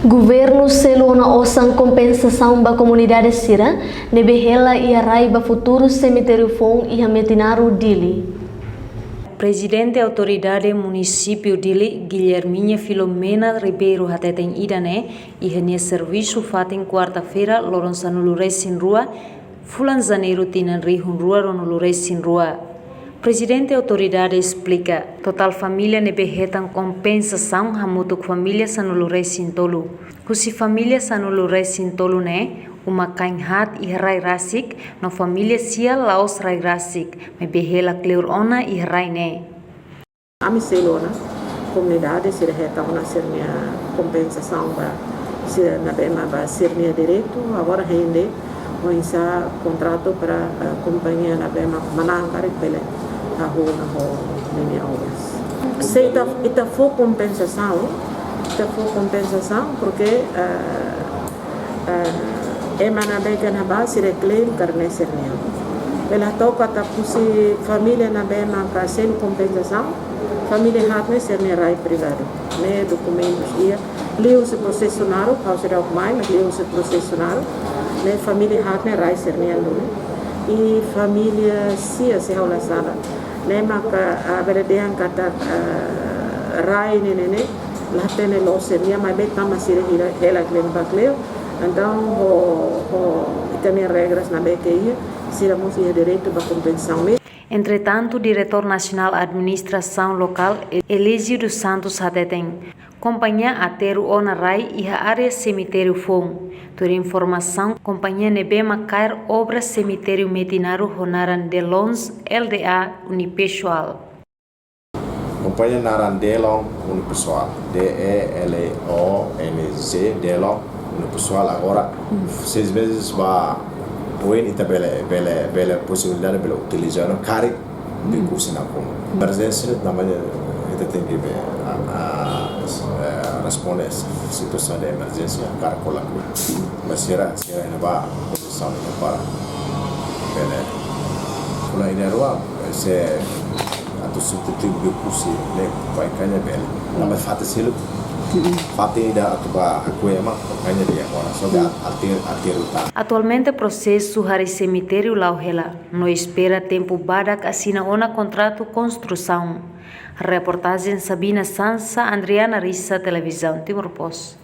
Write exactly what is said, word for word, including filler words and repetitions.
Governu selu ona osan kompensasaun ba komunidade sira ne'ebé hela iha rai ba futuru semitériu foun iha Metinaro, Dili. Prezidente Autoridade Munisípiu Dili, Guilherminha Filomena Ribeiro, hateten ida-ne'e iha nia servisu fatin kuarta-feira, loron sanulu-resin-rua, fulan Janeiru, tinan rihun rua ruanulu-resin-rua. Prezidente Autoridade esplika, totál família ne'ebé hetan kompensasaun hamutuk família sanulu-resin-tolu. Husi família sanulu-resin-tolu ne'e, uma kain haat iha rai rasik, no família sia la'ós rai rasik, maibé hela kleur ona iha rai ne'e. Ami selu ona, komunidade sira hetan ona sira-nia kompensasaun ba sira ne'ebé mak ba sira-nia direitu, agora hein de'it oinsá kontratu para, eh, kompañia ne'ebé mak manán karik bele hahú ona ho ninia obras. Se ita, ita fó kompensasaun, ita fó kompensasaun, porque, eh, eh, ema ne'ebé ke iha ne'ebá sira klaim katak ne'e sira-nian. Bele toka ta husi família ne'ebé maka selu kompensasaun, família haat ne'e sira-nia rai privadu. Ne'e dokumentus iha, liuhusi prosesu naruk, ha'u seidauk mai, mas liuhusi prosesu naruk, ne'e família haat ne'e rai sira-nian duni. I família sia, se ha'u la sala, ne'e maka, ah, bele dehan katak, ah, rai ne'e, ne'e, ne'e la hatene loos sira-nian, maibé tanba sira hela, hela klaim ba kleur. Entaun, ho, ho ita-nia regras ne'ebé ke iha, sira mós iha direitu ba kompensasaun. Entretantu, Diretór Nasionál Administrasaun Lokál, Elísio dos Santos, hateten, kompañia aterru ona rai iha área semitériu foun. Tuir informasaun, kompañia ne'ebé mak kaer obra semitériu Metinaro ho naran Delonz L D A Unipessoal. Kompañia naran Delonz Unipessoal, D E L O N Z, Delonz Unipessoal, agora, hmm, seis meses ba oin ita bele, bele, bele posibilidade bele utiliza ona karik, hmm, bekusi na kono. Emerjénsia, namanya, ita tenke be, a, a, eh, responde situasaun de emerjénsia, karik kola ku. Mas sira, sira iha ne'ebá, posisaun iha ne'ebá, bele. Kola iha rua, se atu substitui bekusi ne'e, ba kaña bele. Hmm. Tanba fatin seluk, hmm, fatin ida atu ba hakoi ema, kaña di'ak ona. So, hmm, aterru, aterru tan. Atualmente prosesu harii semitériu la'o hela, no espera tempu badak asina ona kontratu konstrusaun. Reportajen Sabina Sansa, Andriana Rissa, Televizaun Timor Post.